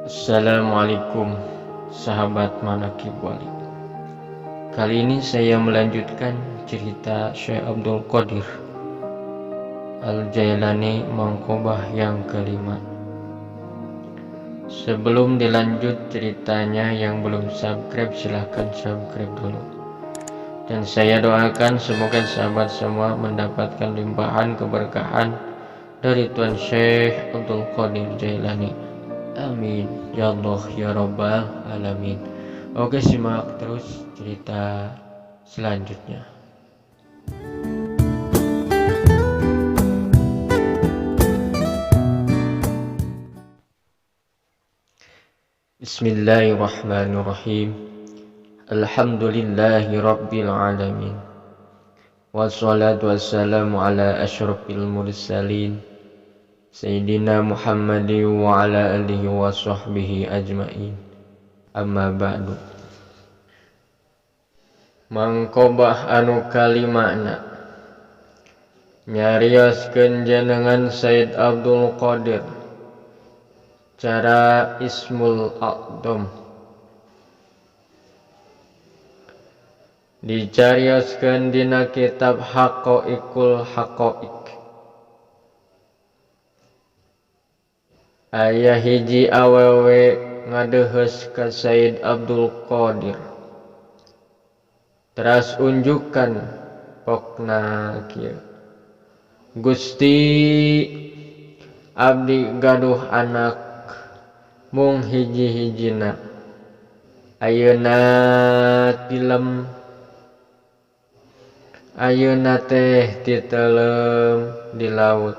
Assalamualaikum sahabat Manaqib Wali. Kali ini saya melanjutkan cerita Syekh Abdul Qadir Al-Jailani Manqobah yang kelima. Sebelum dilanjut ceritanya, yang belum subscribe silahkan subscribe dulu. Dan saya doakan semoga sahabat semua mendapatkan limpahan keberkahan dari Tuan Syekh Abdul Qadir Jailani. Amin ya Allah ya Rabbal Alamin. Oke, simak terus cerita selanjutnya. Bismillahirrahmanirrahim. Alhamdulillahi Rabbil Alamin. Wassalatu wassalamu ala asyrafil mursalin Sayyidina Muhammadin wa ala alihi wa sahbihi ajmain. Amma ba'du. Mangkobah anu kalimana nyarioskeun jenengan Sayyid Abdul Qadir cara Ismul A'dham. Dicarioskeun dina kitab Haqaiqul Haqaiq. Aya hiji awewe ngadeheus ka Sayyid Abdul Qadir. Teras unjukan pokna kieu. Gusti, abdi gaduh anak mung hiji-hijina. Ayeuna tilem, ayeuna teh titelem di laut.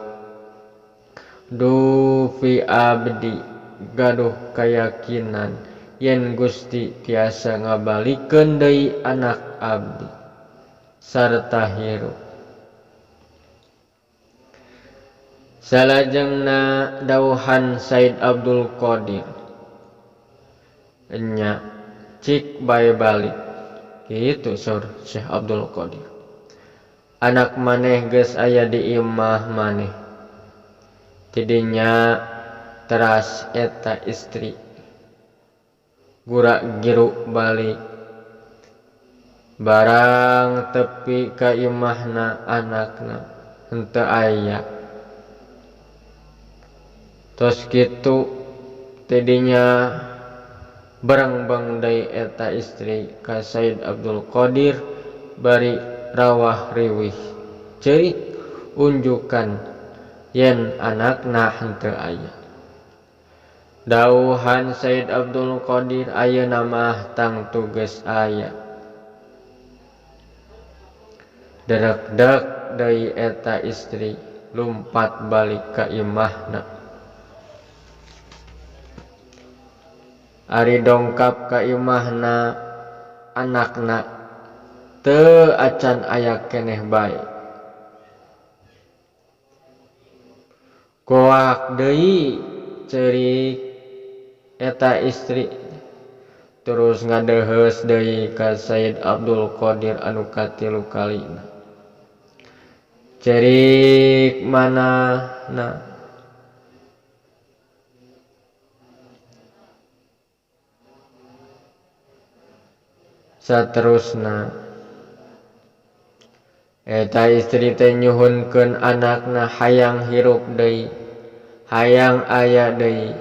Dufi abdi gaduh kayakinan yen Gusti tiasa ngabalikeun deui anak abdi sarta hirup. Salajengna dauhan Sayyid Abdul Qadir, enya cik bae balik. Kitu saur Syekh Abdul Qadir. Anak maneh geus aya di imah maneh. Tidinya teras eta istri gurak giru balik. Barang tepi ka imahna anakna henteu aya. Tos kitu tidinya berengbeng deui eta istri ka Sayyid Abdul Qadir bari rawah riwih ceurik unjukan yen anakna henteu aya. Dauhan Sayyid Abdul Qadir ayeuna mah tangtu geus aya. Derek-dek deui eta istri lumpat balik ka imahna. Ari dongkap ka imahna anakna teu acan aya keneh bae. Goak deui ceurik eta istri terus ngadeheus deui ka Sayyid Abdul Qadir anu katilu kalina. Ceurik manahna saterusna eta istri teh nyuhunkeun anakna hayang hirup deui, hayang aya deui.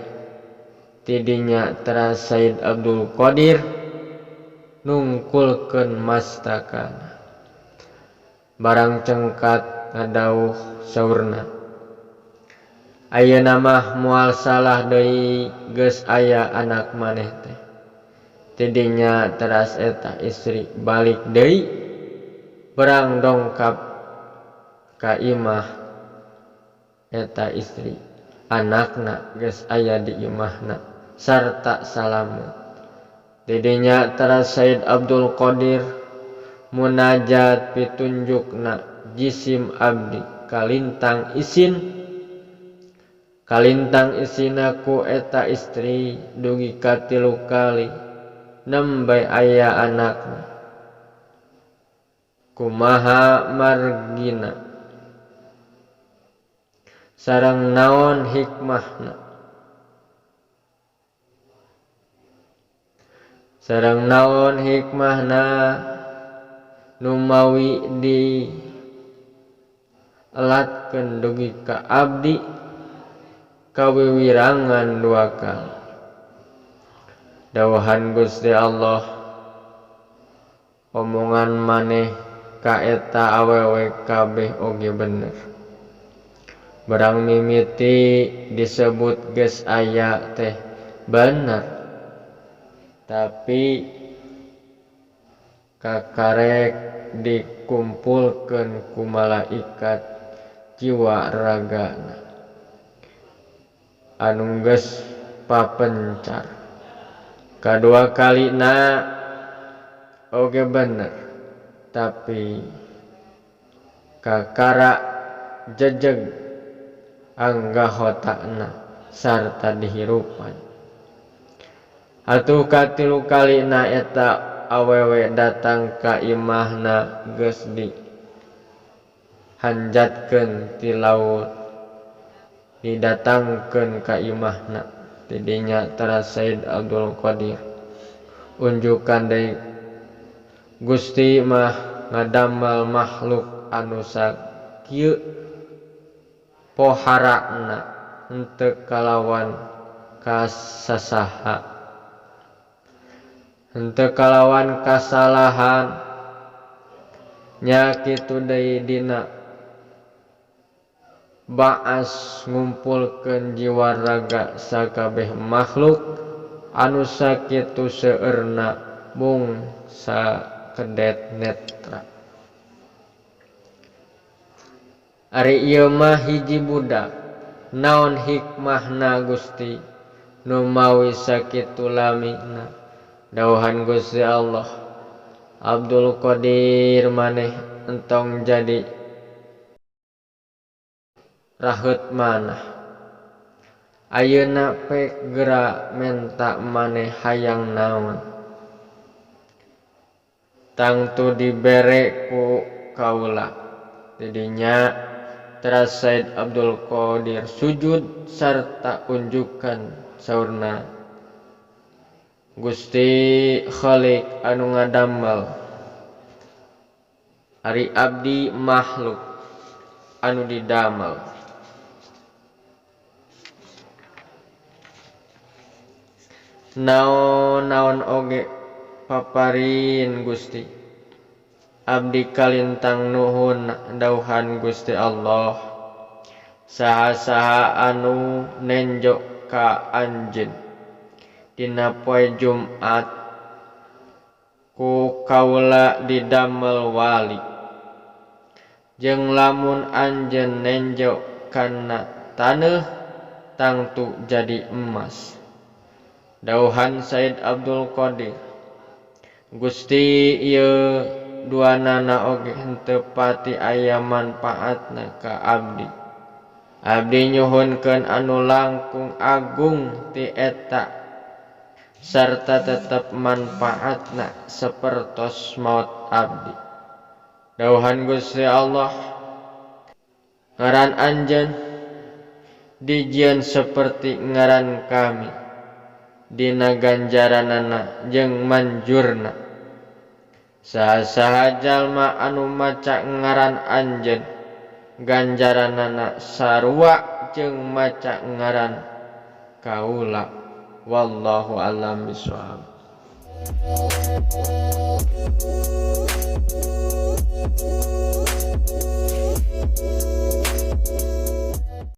Tidinya teras Sayyid Abdul Qadir nungkulkeun mastakana. Barang cengkat ngadauh saurna, ayeuna mah moal salah deui geus aya anak maneh teh. Tidinya teras eta istri balik deui berang dongkap ka imah eta istri anakna geus aya di imahna sarta salamet. Tidinya teras Sayyid Abdul Qadir munajat pitunjukna jisim abdi kalintang isin, kalintang isina ku eta istri dugi ka tilu kali nembe aya anakna. Kumaha margina sareng naon hikmahna. Sareng naon hikmahna nu mawi dielatkeun dugi ka abdi kawiwirangan dua kali. Dawuhan Gusti Allah, omongan maneh ka eta awewe kabeh oge bener. Barang mimiti disebut geus aya teh bener, tapi kakarek dikumpulkeun ku malaikat jiwa ragana anu geus papencar. Kadua kalina oge bener, tapi kakara jejeg anggahotana sarta dihirupan. Atuh katilu kalina eta awewe datang ka imahna geus dihanjatkeun ti laut, didatangkeun ka imahna. Tidinya teras Said Abdul Qadir unjukan deui, Gusti mah ngadamel makhluk anu sakieu poharana henteu kalawan kasasaha, henteu kalawan kasalahan. Nya kitu deui dina baas ngumpulkeun jiwa raga sakabeh makhluk anu sakitu seueurna mung sakedet netra. Ari ieu mah hiji budak, naon hikmahna Gusti nu mawi sakitu lamina? Dawuhan Gusti Allah, Abdul Qadir maneh entong jadi raheut manah. Ayeuna pek geura menta maneh hayang naon, tangtu dibere ku kaula. Tidinya teras Said Abdul Qadir sujud sarta unjukan saurna, Gusti Khalik anu ngadamel, ari abdi makhluk anu didamel. Naon-naon oge paparin Gusti, abdi kalintang nuhun. Dawuhan Gusti Allah, saha-saha anu nenjo ka anjeun dina poe Jumat, ku kaula didamel wali. Jeung lamun anjeun nenjo kana taneuh, tangtu jadi emas. Dawuhan Said Abdul Qadir, Gusti, ieu duanana oge henteu pati aya manfaatna ka abdi. Abdi nyuhunkeun anu langkung agung ti eta sarta tetep manfaatna sapertos maot abdi. Dawuhan Gusti Allah, ngaran anjeun dijieun saperti ngaran kami dina ganjaranana jeung manjurna. Saha-saha jalma anu maca ngaran anjeun, ganjaranana sarua jeung maca ngaran kaula. Wallahu a'lam bishawab.